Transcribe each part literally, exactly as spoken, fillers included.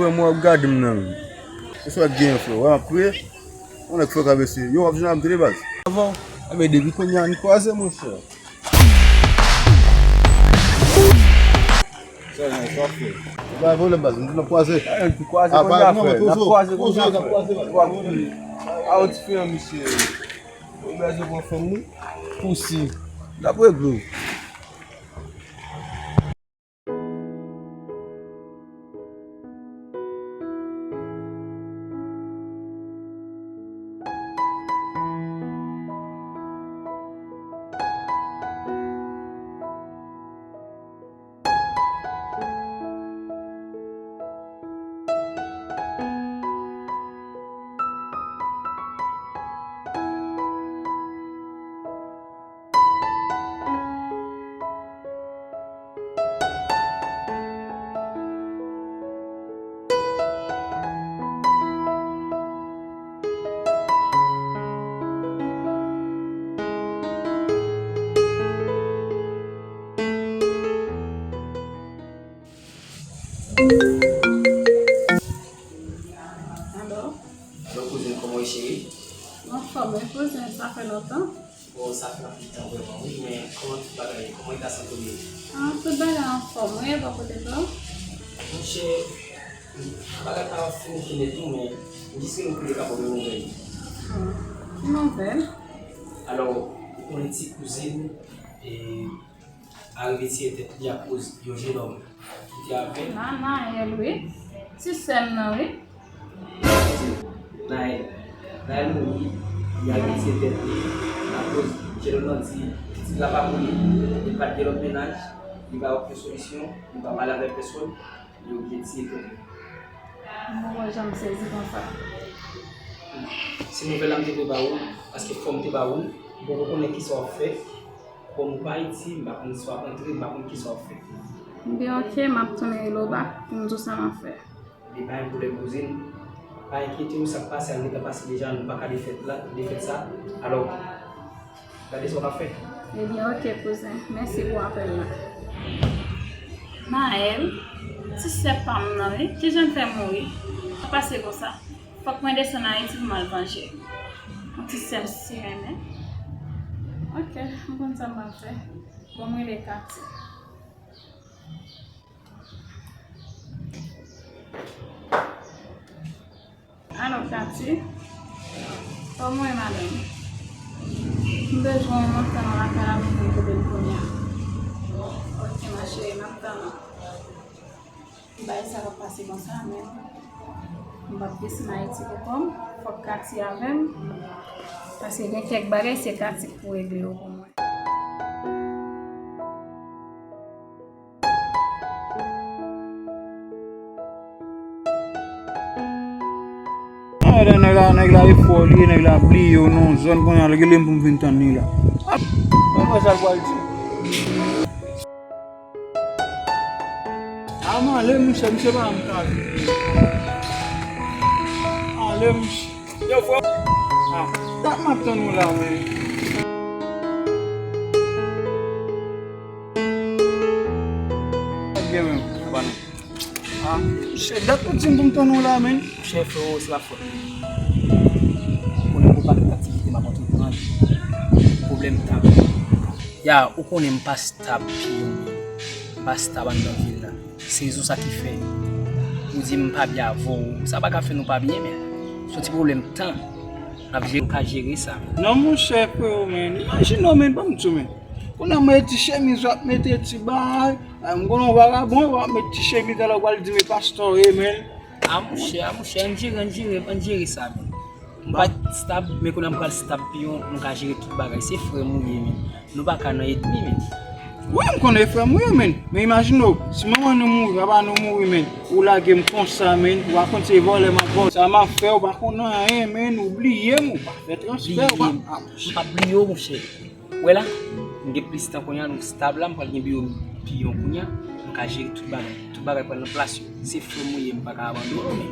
Frè m, w ap gade m nan, men. E sa w genyen, frè? W ap priye? Yon nèg fè travèse. Yo, w ap jwenn avè m tande baz. Avan, enben, depi kounye a, n kwaze, monchè. Sa, sa, sa, frè. Pa gen pwoblèm, baz. Nou, n ap kwaze. N ap kwaze kounye a, frè. N ap kwaze kounye a, frè. A, yon ti frè, misye. Ou bezwen pran fanm, wi. Pousi. N ap regle w. Alo? Alo, kouzin, kòman w ye, cheri? Mwen anfòm, wi, kouzin, sa fè lontan. Bon, sa fè anpil tan vrèman, wi, men kòman tout bagay ye? Kòman eta sante w ye? Ah, tout bagay anfòm, wi, e bò kote pa w? Monchè, bagay pa fini fini tou, men m jis rele w pou m te ka ba w yon nouvèl. Ah, ki nouvèl? Alò, ou konnen ti kouzin, e, arive tire tèt li akoz yon jenòm ki te avè l. Nayèl, wi. Ti sè m nan, wi. Nayèl. Nayèl mouri, li arive tire tèt li akoz jenòm nan di pitit la pa pou li. Li pa t gen lòt mennaj, li pa okenn solisyon, li pa pale avèk pèsonn, li oblije tire tèt li. M poko janm sezi konsa. Se nouvèl la m te vle ba ou, paske fò m te ba ou, m poko konnen kisa w ap fè. Kòm ou pa Ayiti, m pa konn si w ap antre, m pa konn kisa w ap fè. Ebyen, oke, m ap tounen rele w bak pou m di w sa m ap fè. Ebyen, pa gen pwoblèm, kouzin. Pa enkyete w, sa k pase a gentan pase deja, nou pa ka defèt la, defèt sa. Alò, gade sa w ka fè. Ebyen, oke, kouzin. Mèsi pou apèl la. Nayèl, ti sè pa m nan, wi. Kijan l fè mouri? Sa pase konsa. Fòk mwen desann Ayiti pou m al vanje. Yon ti sè m si renmen. Oke, m konn sa m pral fè. Bon, m rele Katy. Alo, Katy. Kòman w ye, madanm? M bezwen w, m ap tann w lakay la pou m vin kote l kounye a. Oke, ma chérie, m ap tann ou. Bagay sa p ap pase konsa, men m p ap desann Ayiti pou kò m. Fòk Katy avè m. Paske gen kèk bagay, se Katy k pou regle yo pou mwen. Nèg la, nèg la, nèg la e fò li ye, nèg la bliye w nan yon zòn kounye a, l rele m pou m vin tann li la. Mwen wè sa l pral di. A m ale, monchè, misye pa janm ka vini. Ale, monchè. Yo, frè. Ah, dat m ap tann ou la, men. Sa k gen menm, pa nou. Ah, monchè, dat ou di m pou m tann ou la, men. Monchè, frero, se pa fòt mwen. Ou konnen m gon pakèt aktivite m ap antreprann. Pwoblèm tan. Ya, ou konnen m pa stab piyon, m pa stab anndan vil la. Se rezon sa ki fè ou di m pa byen avè w. Sa pa ka fè nou pa byen, men. Se yon ti pwoblèm tan. N ap jere, nou ka jere sa. Non, monchè, frero, men. Imajine w, men, ban m di w, men. Kounye a, m wè ti chemiz w ap mete, ti bagay. M konnen w vagabon, w ap met ti chemiz la, w pral di m e pastè w ye, men. A, monchè, a, monchè, ann jere, ann jere, ann jere sa, men. M pa t stab, men kounye a m pral stab piyon, nou ka jere tout bagay. Se frè m ou ye, men. Nou pa ka nan ènmi, men. Wi, m konnen frè m ou ye, men. Men imajine w, si manman nou mouri, papa nou mouri, men. Ou lage m konsa, men. Ou pa konn se vòlè m ap vòlè. Sa m ap fè, ou pa konn anyen, men. Ou bliye m, ou pa fè transfè, ou pa. Bliye m. A, monchè. M p ap bliye w, monchè. Ou wè la, m gen plis tan kounye a, nou stab la, m pral gen biwo piyon kounye a, nou ka jere tout bagay. Tout bagay pral nan plas yo. Se frè m ou ye, m pa ka abandone w, men.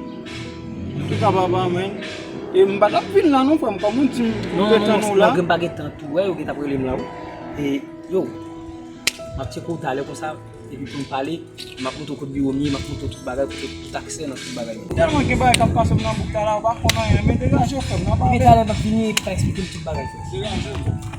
Antouka, papa, men. E m pa t ap vin la non, frè m. Kòman w di m pou m te tann ou la? Non, non, non, malgre m pa gen tan tou, wè, yo gentan ap rele m la, wi. E, yo, m ap tcheke w talè konsa. Epi pou n pale, m ap montre w kot biwo m ye, m ap montre w tout bagay, kote tout aksè nan tout bagay yo. Tèlman gen bagay k ap pase m nan bouk talè, ou pa konn anyen, men degaje w frè m, nan pa... Epi talè m ap vini epi w ka eksplike m tout bagay frè m. Degaje w.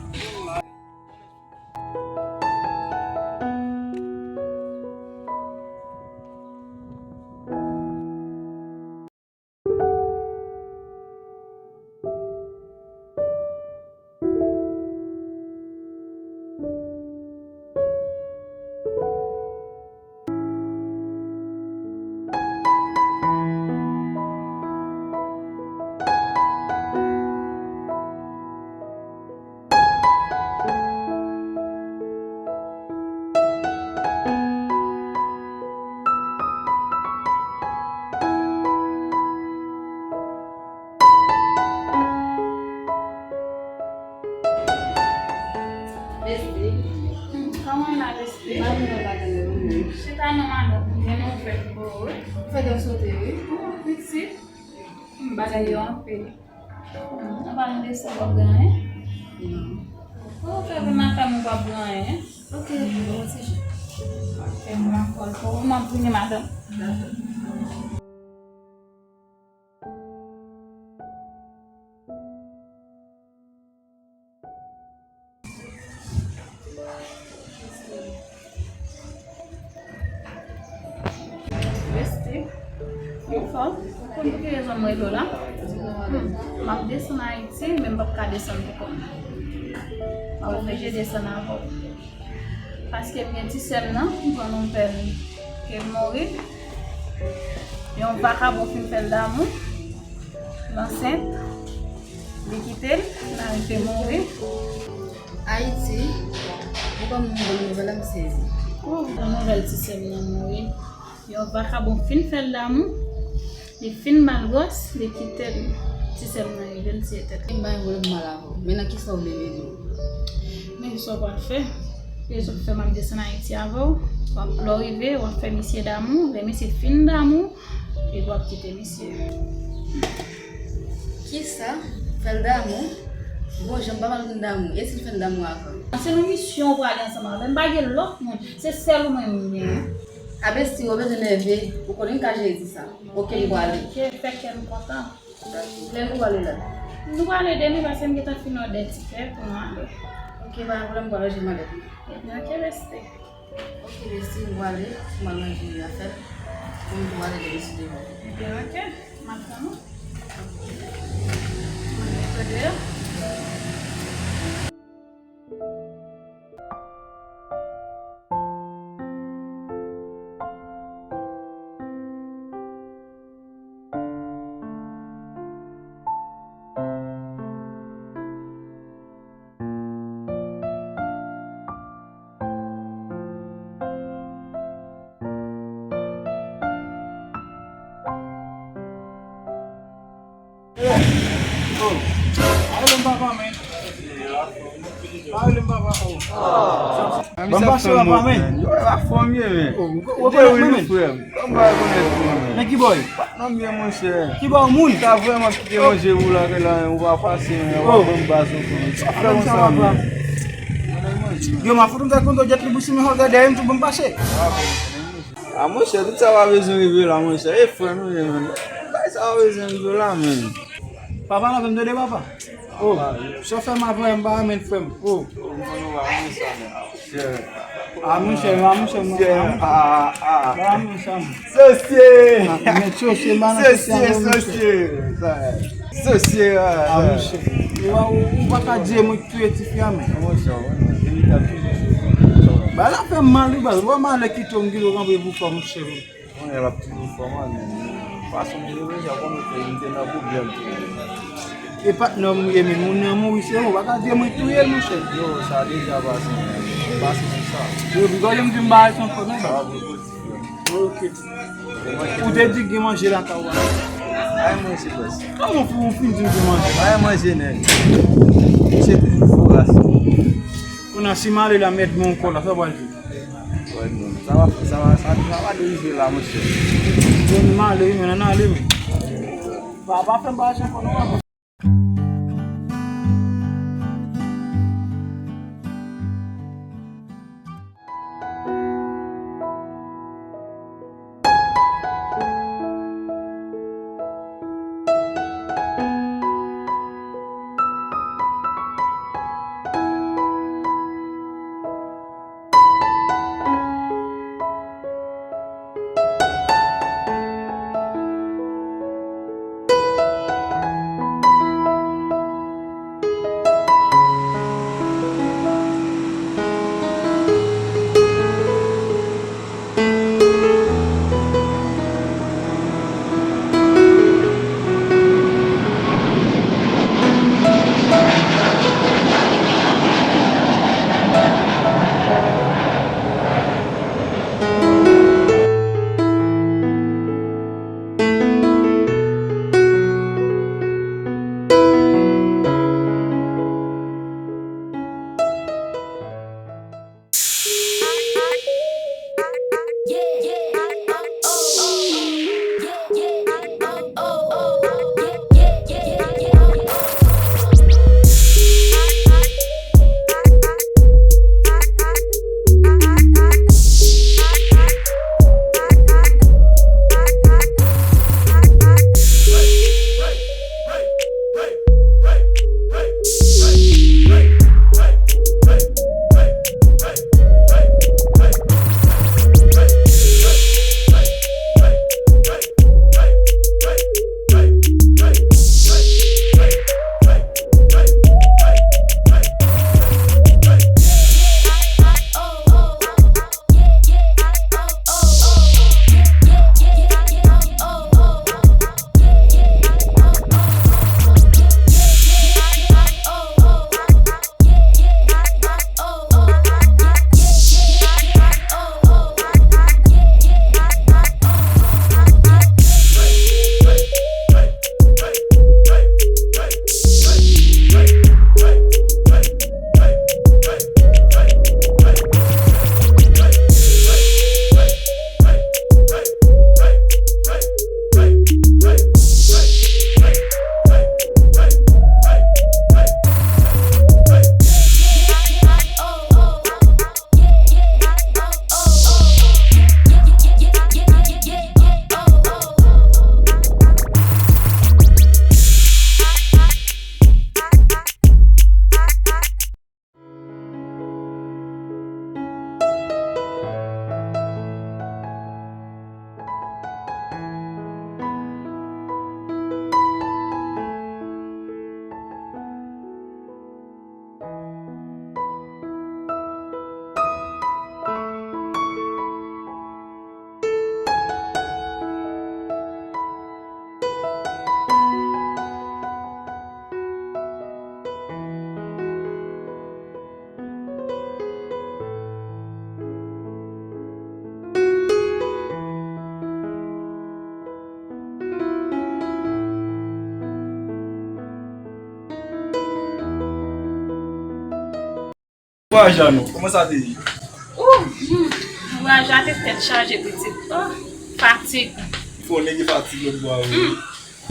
Besti. Kòman w ye la, besti? Chita non, madanm. Gen nouvèl pou ou. Fè dòm sote, wi. Pitit. Bagay yo anpil. Anba nou desann, w ap gen anyen? Non. Ou fè vin nan kay mwen, w p ap gen anyen. Ok, bon, ti jan. Ok, m pran kòl pou ou. M ap vini, madanm. Dakò. Besti, ou fò? Ou konn pou ki rezon m rele w la? Hmm, m ap desann Ayiti, men m p ap ka desann pou kò m. M ap oblije desann avè w. Paske m gen ti sè m nan, m pran nouvèl ke l mouri. Yon vakabon fin fè l damou, l ansent, li kite l, l arive mouri. Ayiti, ou ban m yon bon nouvèl la, m sezi. Oh, bon nouvèl ti sè m nan mouri. Yon vakabon fin fè l damou, li fin ba l gwòs, li kite l. Ti sè m nan rive, l tiye tèt li. M pa gen pwoblèm mal avè w. Men nan kisa w vle m ede w? Men sa w pral fè? Rezon ki fè m ap desann Ayiti avè w, w ap, lè w rive, w ap fè misye damou, lè misye fin damou, epi w ap kite misye. Kisa? Fè l damou? Bon, jan m pa pral vin damou. E si l fin damou avan? Se nan misyon w prale ansanm avè m. M pa gen lòt moun. Se sèl ou mwen m gen. A besti, ou bezwen nève. Ou konnen m ka jere di sa. Ok, m prale. Ok, fè kè m kontan. Lè nou prale la? Nou prale demen paske m gentan fin òdè tikè pou nou ale. Ok, pa gen pwoblèm, m prale ranje malèt mwen. Ebyen, ok, besti. Ok, besti, m prale, m al ranje afè m. Pou m tou ale demen si Dye vle. Ebyen, ok, m ap tann ou. Ok. Mwen mete deyò. Oh. Pa rele m papa, men. Pa rele m papa, oh. Ban m pase papa, men. Yo, anfòm ye, men. Oh, ou rekonèt mwen, men? Kòman m pa rekonèt ou, men? Men ki bò w ye? Pa nan byen, monchè. Ki bò w moun? Ou ta vrèman kite manje pou la, ke la, ou pa pase, men, ou pa ban m baz ankò, men. Sa fè konsa, men. Yo, m a fout m fè konn dèyè li bousi, men, gade dèyè m tou ban m pase. A, monchè, tout sa pa bezwen rive la, monchè. E frè nou ye, menm. Bagay sa pa bezwen rive la, menm. Papa la, fè m tande, papa. Oh, sa fè m ap wè m pa renmen frè m. Oh. Oh, m konn ou pa renmen sa, men, a, monchè. A, monchè, a, monchè, monchè. A, a, a. A, monchè, monchè. Sosye! A, men sosye, m pa nan sosye, sosye, non, monchè. Sosye, a, a, monchè. Ou, ou, ou pa ka di mwen ki touye tifi a, men. Monchè, wi, men. Depi t ap toujou soufri. Bagay la fè m mal, wi, baz. Ou wè malè kite w, m kite w kanpe pou kò, monchè. Konnen l ap toujou fè mal, men fason m jere, jan w konnen ke m te nan pwoblèm tou. E patnè m ou ye, men moun nan mouri, se ou, pa ka di mwen touye l, monchè. Yo, sa deja pase, men. Pase sou sa. Yo, pi gade m di m pa resann fò, men. Sa va pou l pozitif, yo. Ok. Ou te di gen manje lakay ou a. Pa gen manje, baz. Kòman ou fin di m gen manje? Pa gen manje, nèg. Misye toujou voras. Kounye a, si m ale la, m mèt gen yon kòl la, sa w pral di? Wè, non. Sa va, sa va, sa, sa va derive la, monchè. Bon, m ale, wi, men, ann ale, wi. Pa, pa fè m bagay sa ankò, non, papa. Vwayaj la non, kòman sa te ye? Ou, hmm, vwayaj la te tèt chaje pitit. Oh, fatig. Fò nèg gen fatig lòt bò a wi. Hmm.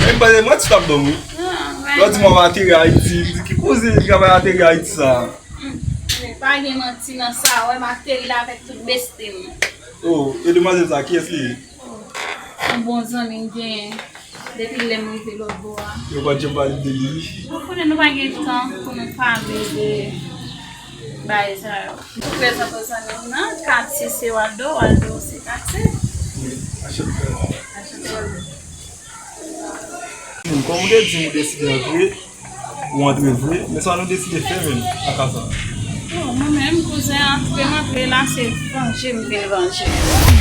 Menm pa mwen ti t ap dòmi. Ah, lòt di m ap ateri Ayiti, m di ki koze li ka bay ateri Ayiti sa? Hmm. Pa gen manti nan sa, wè m ateri la avèk tout besti m. Oh, e demwazèl sa, kiyès li ye? Oh, yon bon zanmi m genyen depi lè m rive lòt bò a. Yo pa t janm pale de li. Ou konnen nou pa gen tan pou nou pale de bagay sa yo. Nou prezante zanmi m nan, Katy se Waldo, Waldo se Katy. Wi, anchante. Anchante, Waldo. Kòm ou te di m ou deside antre, ou antre vre, men sa nou deside fè menm nan ka sa? Oh, mwen menm, kouzen, antre m antre la, se vanje m vin vanje.